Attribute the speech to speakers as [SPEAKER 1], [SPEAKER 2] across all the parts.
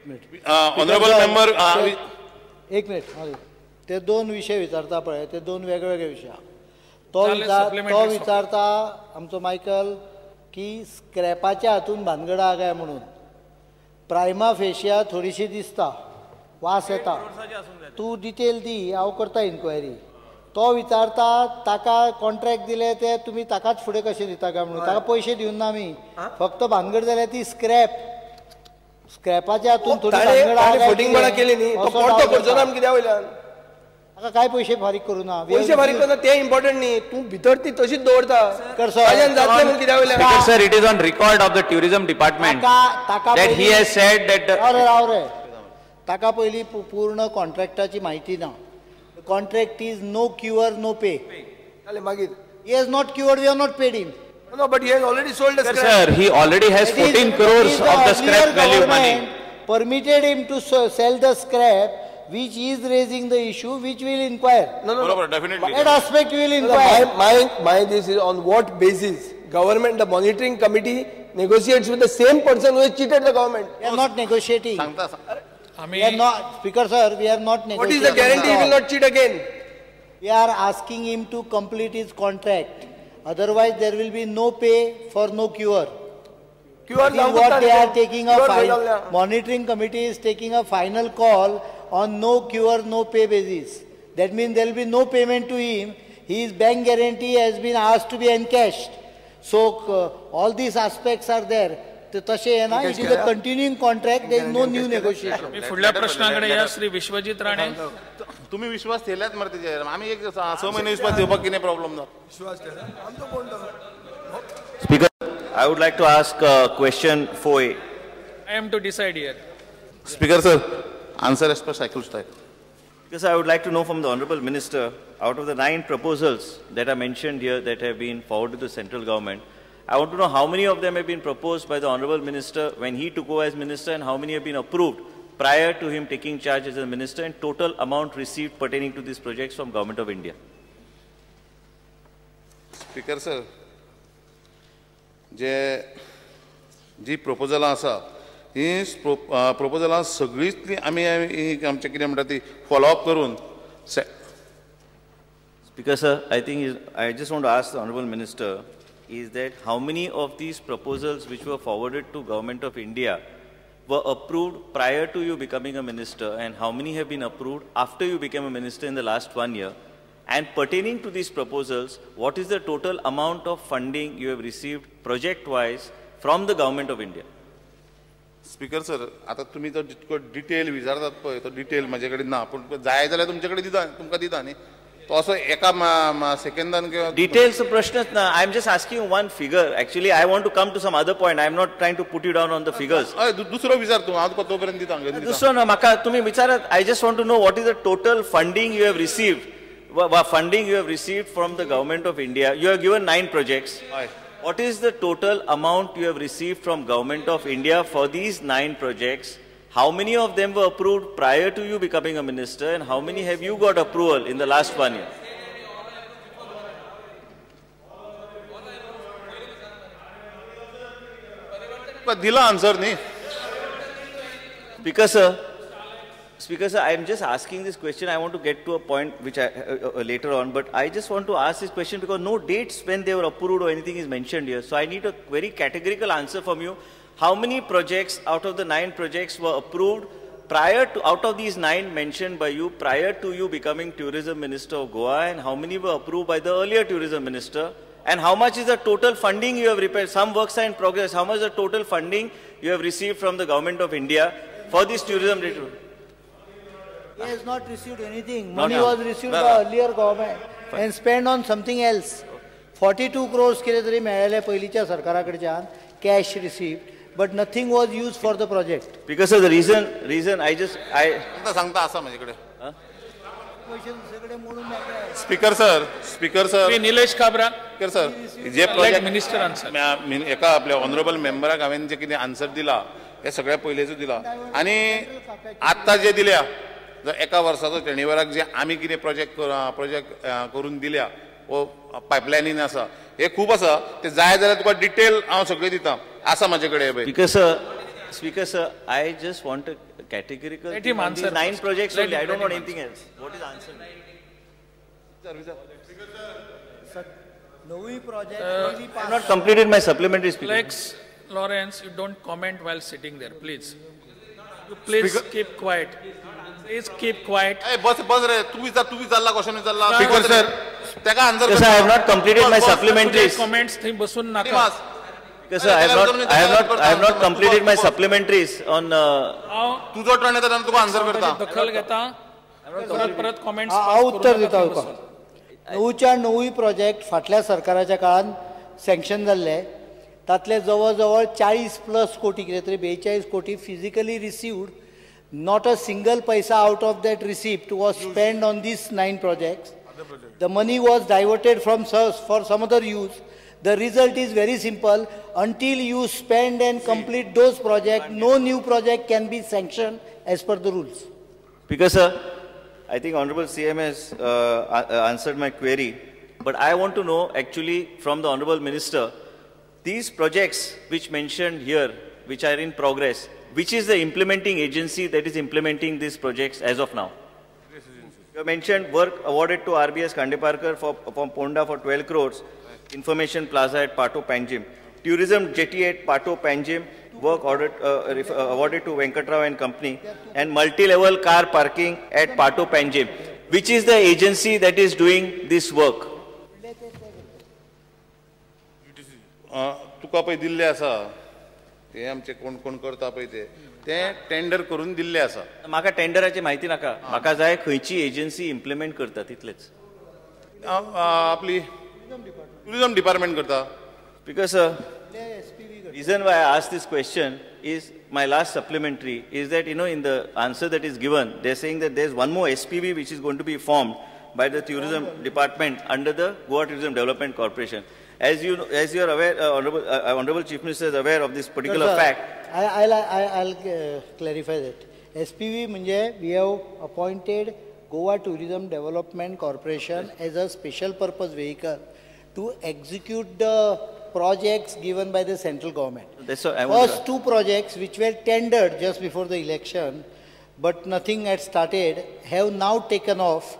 [SPEAKER 1] Honourable member,
[SPEAKER 2] एक minute, ते दोन विशय विचारता पळय, ते दोन वेगवेगळे विशय. तो विचारता आमचो मायकल की स्क्रॅपाच्या हातून भानगड आहा काय म्हणून. प्रायमा फेशिया थोडीशी दिसता, वास येता, तूं डिटेल दी, हांव करता इन्क्वायरी. तो विचारता ताका कॉन्ट्रॅक्ट दिले ते तुमी ताकाच फुडें कशें दिता काय म्हणून. ताका पयशे दिवन ना आमी, फक्त भानगड जाल्या ती स्क्रॅप, स्क्रॅपाच्या हातून थोडी भानगड
[SPEAKER 3] केली न्ही,
[SPEAKER 2] ताका काय पयशे फारीक करूं ना.
[SPEAKER 3] पयशे फारीक करना ते इम्पॉर्टंट न्ही, तूं भितर ती तशीच दवरता.
[SPEAKER 4] Sir, it is on record of the tourism department that he has said that.
[SPEAKER 2] राव रे, ताका पयलीं पूर्ण कॉन्ट्रॅक्टाची म्हायती ना. Contract is no cure no pay.
[SPEAKER 3] मागीर
[SPEAKER 2] he has not cured, we have not paid him.
[SPEAKER 3] No, but he has already sold the scrap.
[SPEAKER 4] Sir, he already has 14 crores of the scrap value money.
[SPEAKER 2] Permitted him to sell the scrap, which is raising the issue, which we will inquire.
[SPEAKER 3] No, no,
[SPEAKER 1] no. Definitely.
[SPEAKER 2] That aspect we will inquire.
[SPEAKER 3] No, my this is on what basis government, the monitoring committee negotiates with the same person who has cheated the government.
[SPEAKER 2] We are not negotiating. We are not, Speaker sir, we are not negotiating.
[SPEAKER 3] What is the guarantee he will not cheat again?
[SPEAKER 2] We are asking him to complete his contract. Otherwise, there will be no pay for no cure.
[SPEAKER 3] Cure
[SPEAKER 2] is what they are taking a final, monitoring committee is taking a final call on no cure, no pay basis. That means there will be no payment to him. His bank guarantee has been asked to be encashed. So all these aspects are there. तशें येना, it is a continuing contract, there is no new negotiation.
[SPEAKER 5] फुडल्या प्रश्नाकडे या श्री विश्वजीत राणे.
[SPEAKER 1] तुम्ही विश्वास ठेवल्यात मरे तेजेर, आमी एक 6 महिने विश्वास ठेवपाक कितें प्रॉब्लम ना.
[SPEAKER 6] Speaker, I would like to ask question 4A.
[SPEAKER 5] I am to decide here.
[SPEAKER 1] Speaker sir, answer as per cycle style.
[SPEAKER 6] Because I would like to know from the Honorable Minister, out of the 9 proposals that are mentioned here that have been forwarded to the central government, I want to know how many of them have been proposed by the Honorable Minister when he took over as minister and how many have been approved prior to him taking charge as a minister, and total amount received pertaining to these projects from Government of India.
[SPEAKER 1] Speaker sir, जे जी प्रपोजलां आसा ही प्रपोजलां सगळींच ती आमी आमचें कितें म्हणटा ती follow up करून.
[SPEAKER 6] Speaker sir, I think I just want to ask the Honorable Minister is that how many of these proposals which were forwarded to Government of India were approved prior to you becoming a minister, and how many have been approved after you became a minister in the last 1 year? And pertaining to these proposals, what is the total amount of funding you have received project-wise from the Government of India?
[SPEAKER 1] Speaker sir, आता तुम्ही जो जितको detail विचारतात पळय तो detail म्हजे कडेन ना, पूण जाय जाल्यार तुमचे कडेन दिता, तुमकां दिता न्ही. तो असो एका सेकंदान किंवा
[SPEAKER 6] डिटेल्स प्रश्नच ना. I am just asking one figure. Actually I want to come to some other point. I am not trying to put you down on the figures.
[SPEAKER 1] हय, दुसरो विचार तूं, हांव तुका तो पर्यंत दिता.
[SPEAKER 6] दुसरो ना, म्हाका तुमी विचारात. I just want to know what is the total funding you have received, funding you have received from the Government of India. You have given 9 projects. What is the total amount you have received from Government of India for these 9 projects? How many of them were approved prior to you becoming a minister, and how many have you got approval in the last 1 year?
[SPEAKER 1] दिला answer न्ही.
[SPEAKER 6] Speaker sir, I am just asking this question. I want to get to a point which I later on, but I just want to ask this question because no dates when they were approved or anything is mentioned here. So I need a very categorical answer from you. How many projects out of the 9 projects were approved prior to, out of these 9 mentioned by you, prior to you becoming tourism minister of Goa, and how many were approved by the earlier tourism minister? And how much is the total funding you have repaired? Some works are in progress. How much is the total funding you have received from the Government of India for this tourism?
[SPEAKER 2] He has not received anything. Money was received by earlier government and spent on something else. 42 crores कितें तरी मेळ्ळेले पयलींच्या सरकारा कडच्यान cash received, but nothing was used for the project.
[SPEAKER 6] Because sir, the reason I just I
[SPEAKER 1] सांगता आसा म्हजे कडेन. Speaker sir, speaker sir,
[SPEAKER 5] Nilesh Kabra.
[SPEAKER 1] Speaker sir, जे project
[SPEAKER 5] minister answer
[SPEAKER 1] एका आपल्या ऑनरेबल मेंबराक हांवें जे कितें आन्सर दिला हे सगळ्या पयलेचो दिला, आनी आत्तां जे दिल्या एका वर्साचो टेनिवराक जे आमी कितें प्रोजेक्ट करून दिल्या वो पायपलायनीन आसा, हे खूब आसा. ते जाय जाल्यार तुका डिटेल हांव सगळें दिता, आसा म्हजे कडेन.
[SPEAKER 6] Because sir, Speaker sir, I just want a categorical.
[SPEAKER 5] Let him answer.
[SPEAKER 6] 9 projects only. I don't want anything else. What is answer?
[SPEAKER 2] Project.
[SPEAKER 6] I have not completed my supplementary, Speaker.
[SPEAKER 5] Lex Lawrence, you don't comment while sitting there, please. You please keep quiet. Please keep quiet.
[SPEAKER 1] Hey, bus, bus re. Tu विचारला question विचारला.
[SPEAKER 7] Speaker sir,
[SPEAKER 1] त्याका answer.
[SPEAKER 6] Sir, I have not completed my supplementaries.
[SPEAKER 5] Comments थंय बसून नाका.
[SPEAKER 6] Sir, I have not completed my supplementaries on.
[SPEAKER 1] तुझो turn येता तेन्ना तुका आन्सर करता.
[SPEAKER 5] दखल घेता. परत comments.
[SPEAKER 2] हांव उत्तर दिता तुका. 9च्या 9 प्रोजेक्ट फाटल्या सरकाराच्या काळान सँक्शन जाल्ले. तातले जवळ जवळ 40+ कोटी कितें तरी 42 कोटी physically received. Not a single paisa out of that receipt was spent on these 9 projects. The money was diverted from for some other use. The result is very simple. Until you spend and complete those projects, no new project can be sanctioned as per the rules.
[SPEAKER 6] Because, sir, I think Honorable CM has answered my query. But I want to know actually from the Honorable Minister, these projects which mentioned here, which are in progress, which is the implementing agency that is implementing these projects as of now? You mentioned work awarded to RBS Khandeparkar from Ponda for 12 crores, Information Plaza at Pato Panjim, Tourism Jetty at Pato Panjim, work awarded to Venkatrao and Company, and multi-level car parking at Pato Panjim. Which is the agency that is doing this work?
[SPEAKER 1] तुका पळय दिल्ले आसा ते आमचे कोण कोण करता पळय ते ते टेंडर करून दिल्ले आसा.
[SPEAKER 6] म्हाका टेंडराची म्हायती नाका, म्हाका जाय खंयची एजन्सी इम्प्लिमेंट करता तितलेच.
[SPEAKER 1] आपली टुरिझम डिपार्टमेंट करता.
[SPEAKER 6] Because reason why I ask this question is my last supplementary is that, you know, in the answer that is given, they are saying that there is one more SPV which is going to be formed by the tourism department under the Goa Tourism Development Corporation. As you are aware, Honorable Chief Minister is aware of this particular fact.
[SPEAKER 2] I'll clarify that. SPV म्हणजे we have appointed Goa Tourism Development Corporation as a special purpose vehicle to execute the projects given by the central government.
[SPEAKER 6] That's what I want.
[SPEAKER 2] First 2 projects which were tendered just before the election, but nothing had started, have now taken off.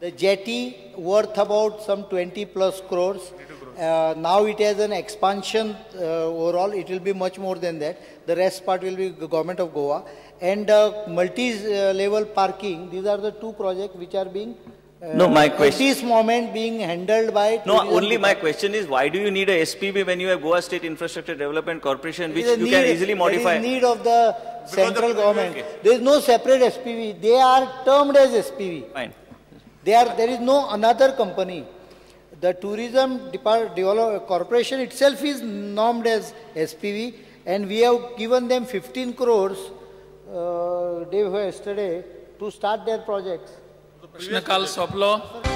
[SPEAKER 2] The jetty worth about some 20+ crores. Now it has an expansion overall. It will be much more than that. The rest part will be the government of Goa. And multi-level parking, these are the 2 projects which are being
[SPEAKER 6] no, my question,
[SPEAKER 2] at this moment being handled by...
[SPEAKER 6] No, only my question is, why do you need a SPV when you have Goa State Infrastructure Development Corporation, which you can easily modify?
[SPEAKER 2] There is need of the central government. Okay. There is no separate SPV. They are termed as SPV.
[SPEAKER 6] Fine.
[SPEAKER 2] There is no another company. The Tourism Corporation itself is normed as SPV, and we have given them 15 crores day before yesterday to start their projects.
[SPEAKER 5] प्रश्नकाल सोपलो.